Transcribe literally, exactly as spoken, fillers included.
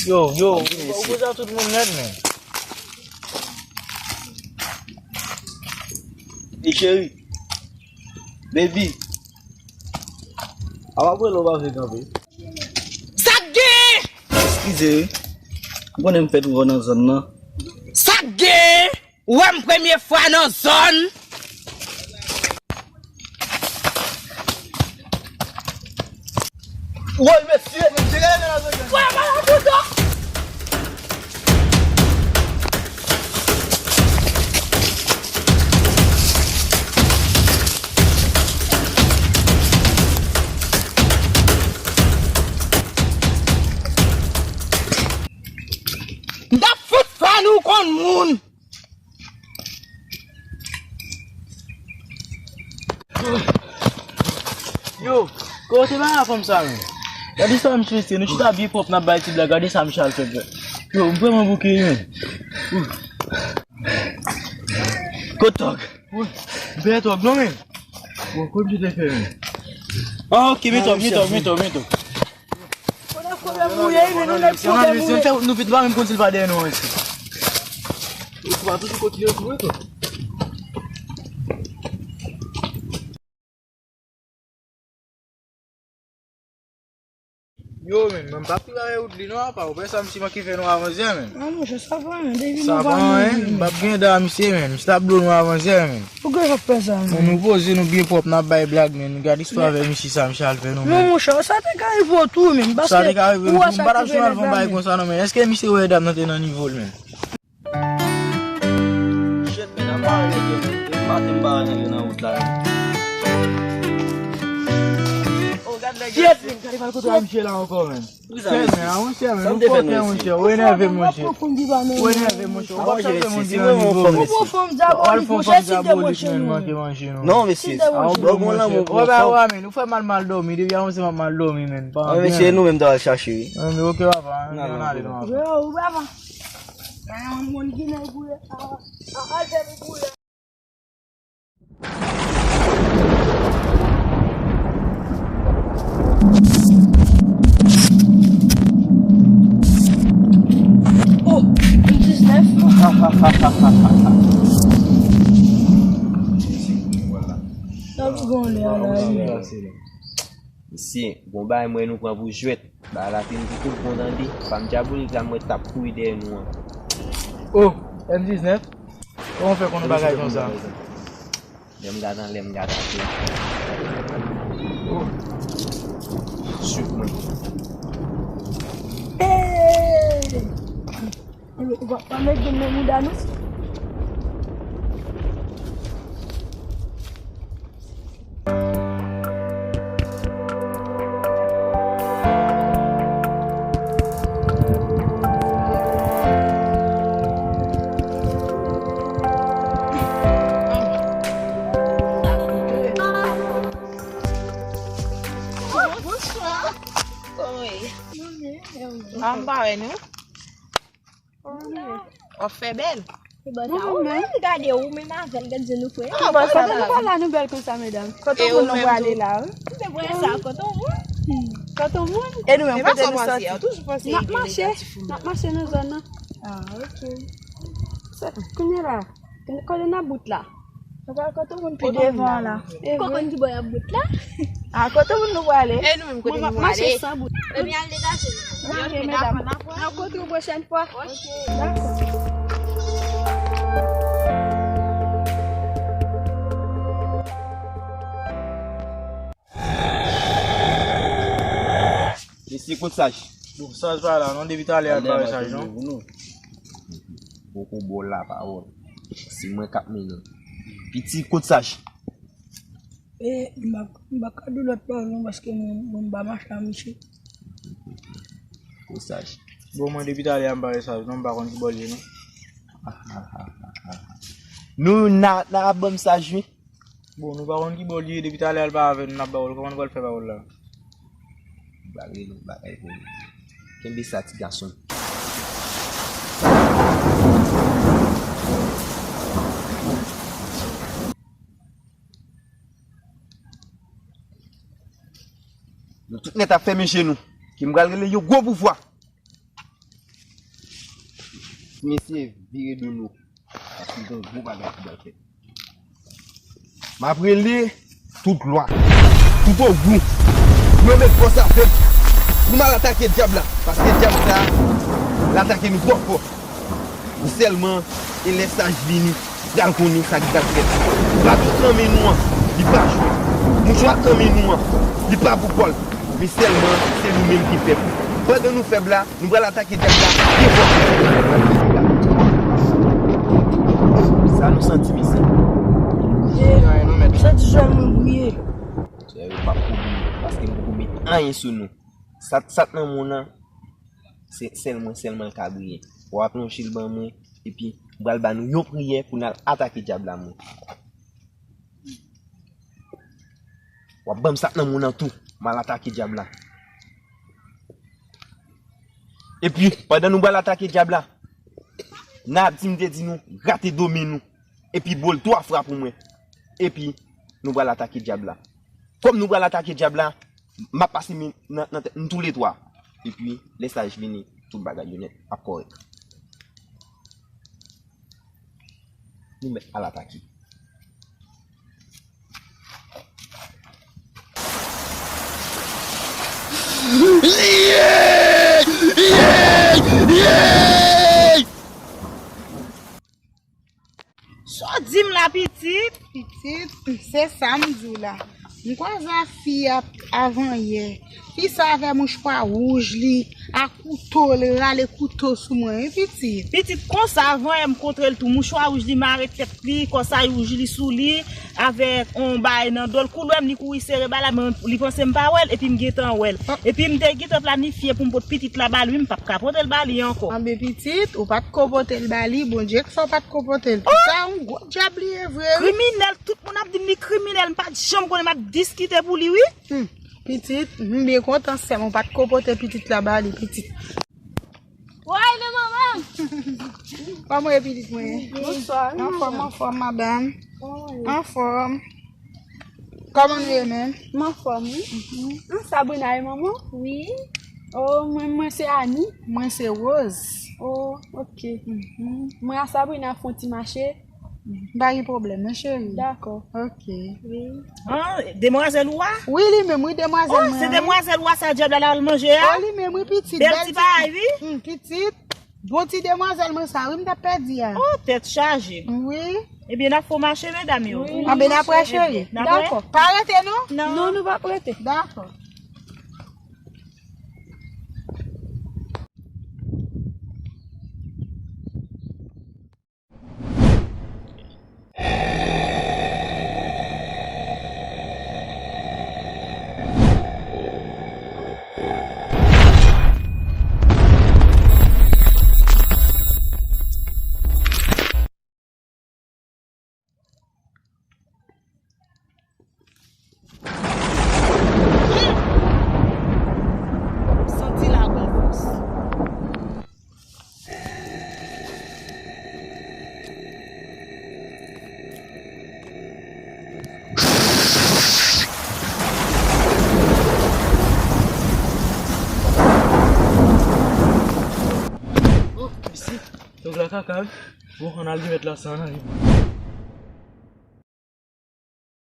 Yo, yo, ou koze ak tout moun nèt, men. Ey, cheri. Baby. A w ap rele, w pa vle kanpe. Sa k gen? Eskize wi. M konnen m fèt wè w nan zòn nan. Sa k gen? Ou wè m premye fwa nan zòn. Woy, mesye! Frè, malad bouda! M t ap fout fè nou konn moun! Yo, kote ba fanm sa, men? Gade sa misye se, nou chita byen pwòp, n ap bay ti blag, gade sa misye al fè, frè. Yo, m vrèman bouke, men. Kot tòg? M pè tòg, non, men. Bon, kot misye te fè, men? Ah, ok, men tòg, men tòg, men tòg, men tòg. Kote pwoblèm ou ye, men nou nèg pwoblèm ou ye. Nou vit pa menm konn si l pa dèyè nou, mesye. Ou pa toujou kontinye sou mwen, tou. Yo, men, mwen pa pi la wout li non, apa, ou wè sa misye manke fè nou avanse, men. Non, monchè, sa pa anyen, depi nou pa anyen, m p ap gen dan misye, men. Misye t ap blo nou avanse, men. Poukò w ap fè sa, men? Men nou poze nou byen pwòp, n ap bay blag, men. Nou gade istwa avè misye sa, misye al fè nou, men. Non, monchè, sa te ka rive w tou, men. Sa te ka rive m tou, m pa t ap janm al fè yon bagay konsa, non, men. Èske misye wè dam nan te nan nivo l, men? Shit, men, apa nèg yo, men. Depi maten m pa wè nèg yo nan wout la, men. Oh, gad nèg yo. Shit, men, gade pral kote misye la ankò, men. Shit, men, a, monchè, men, nou fòkè, monchè, ou enève, monchè. Ou enève, monchè, ou p ap chanje moun ki nan nivo, mesye. Ou al fè yon fanm dyabolik, men, manke manje, non. Non, mesye, ou gen lanmou pou fanm. Wè, men, ou fè mal, mal dòmi, depi avanse m ap mal dòmi, men. Wi, mesye, nou menm ta al chache, wi. Wi, men, ok, papa, ann ale, non, papa. Yo, papa. Yon moun ki nan boule, a, a, al fè li boule. Oh, diznèf. Sa ki gon lè a la, wi. Mesye, gon bagay mwen nou pran pou jwèt. Bagay la fin pou tout bon tande. Fanm dyabolik la mwen t ap kouri dèyè nou an. Oh, M diznèf? Kòman w fè konn yon bagay konsa? Lè m gade anlè, m gade atè. Oh. Swiv mwen. Hey! Ou pa, pa met grenn nan mouda nou. Bonswa. Kòman w ye? A, m pa wè nou. W ap fè bèl. Ou menm, gade ou menm avè l, gad je nou fè. Kote nou pral la nou bèl konsa, medam? Kote moun nou prale la, wi? M te prale sa, kote moun? Kote moun? E nou menm, kote nou sòti? N ap mache, n ap mache nan zòn nan. Ah, ok. Kounye la, kote n ap bout la? Ou pral kote moun pi devan la. E vre. Ou konn ki bò y ap bout la? A, kote moun nou prale? E nou menm kote nou prale? Mwen m ap mache san bout. Ebyen al degaje nou. Ok, medam. N ap kontwouve pwochèn fwa. Ok. Dakò. Mesye, kot Saj? Bon, Saj pa la non, depi talè a l pa wè Saj non. Poko ba w lapawòl. Se mwen k ap mennen. Piti, kot Saj? E, m pa, m pa ka di w lòt pawòl non, paske mwen, mwen m pa mache ak misye. Kot Saj? Bon, mwen depi talè a m pa wè Saj non, m pa konn ki bò l ye non. Nou, n a, n a ban m Saj wi. Bon, nou pa konn ki bò l ye, depi talè a l pa avè nou, n ap ba w l, kòman nou pral fè ba w l la? Bagay nou, bagay pou nou. Kenbe sa, ti gason. Nou tout nèt ap fèmen je nou, ke m pral rele yon gwo pouvwa. Mesye, vire do nou. Paske gen yon gwo bagay ki pral fèt. M ap rele tout lwa, tout ogou, pou yo met fòs avè m. Nou mal atake dyab la, paske dyab sa, l atake nou twò fò. Sèlman, e lè saj vini, pral konnen sa ki pral fèt. Baton k nan men nou an, li pa jwe. Mouchwa k nan men nou an, li pa pou kò l. Men sèlman, se nou menm ki fèb. Pandan nou fèb la, nou pral atake dyab la pi fò. Sa nou santi, mesye? Ye, nou mèt. Santi jwèl mwen brile. Sè yo p ap kouri, paske m poko met anyen sou nou. Sa, sa k nan men w lan, se sèl mwen sèlman l ka briye. W ap lonje l ban mwen, epi m pral ba nou yon priyè pou n al atake dyab la, mwen. W ap ban m sa k nan men w lan tou, m al atake dyab la. Epi, pandan nou pral atake dyab la, n a di m te di nou, rate do men nou. Epi bo l twa fwa pou mwen. Epi, nou pral atake dyab la. Kòm nou pral atake dyab la, m ap pase men nan, nan tèt nou toulètwa. Epi, lè saj vini, tout bagay yo nèt ap kòrèk. Nou mèt al atake. Sa w di m la, pitit? Pitit, se sa m di w la. M kwaze ak fi a avanyè. Fi sa avè mouchwa wouj li, ak kouto, li rale kouto sou mwen, wi, pitit. Pitit, konsa, avanyè m kontre l tou. Mouchwa wouj li mare tèt li, kòsay wouj li sou li, avèk on bagay nan do l. Kou l wè m, li kouri sere ba la, men li panse m pa wè l, epi m gentan wè l. Epi m te gentan planifye pou m pot pitit la ba li, wi, m p ap ka pote l ba li ankò. Anben, pitit, ou pa t ko pote l ba li, Bondye k fè w pa t ko pote l. Sa yon gwo dyab li ye vre, wi. Kriminèl, tout moun ap di m li kriminèl, m pa t janm konnen m ap diskite pou li, wi. Hmm, pitit, m byen kontan sè m ou pa t ko pote pitit la ba li, pitit. Woy, men manman! Kòman w ye, pitit mwen? Bonswa, wi, manman. Anfòm, anfòm, madanm. Kòman w ye? Anfòm. Kòman nou ye menm? M anfòm, wi. An, Sabrina e manman? Wi. Oh, mwen, mwen se Ani. Mwen se Rose. Oh, ok. Mwen a Sabrina fè yon ti mache. M pa gen pwoblèm, non, cheri. Dakò. Ok. Wi. An, demwazèl ou a? Wi, li menm, wi, demwazèl mwen an, wi. Oh, se demwazèl ou a sa dyab la al manje a? Oh, li menm, wi, pitit. Bèl ti bagay, wi. Hmm, pitit. Bon ti demwazèl mwen sa, wi, m t ap pèdi a. Oh, tèt chaje. Wi. Ebyen, n ap fè w mache, medam yo. Wi. Anben, n ap prè, cheri. N ap prè? Dakò. Pa rete, non? Non. Non, nou p ap rete. Dakò. Santi la gon fòs. Oh, mesi. Yo glè kaka, wi. Bon, ann al gen mèt la, sa ann ale.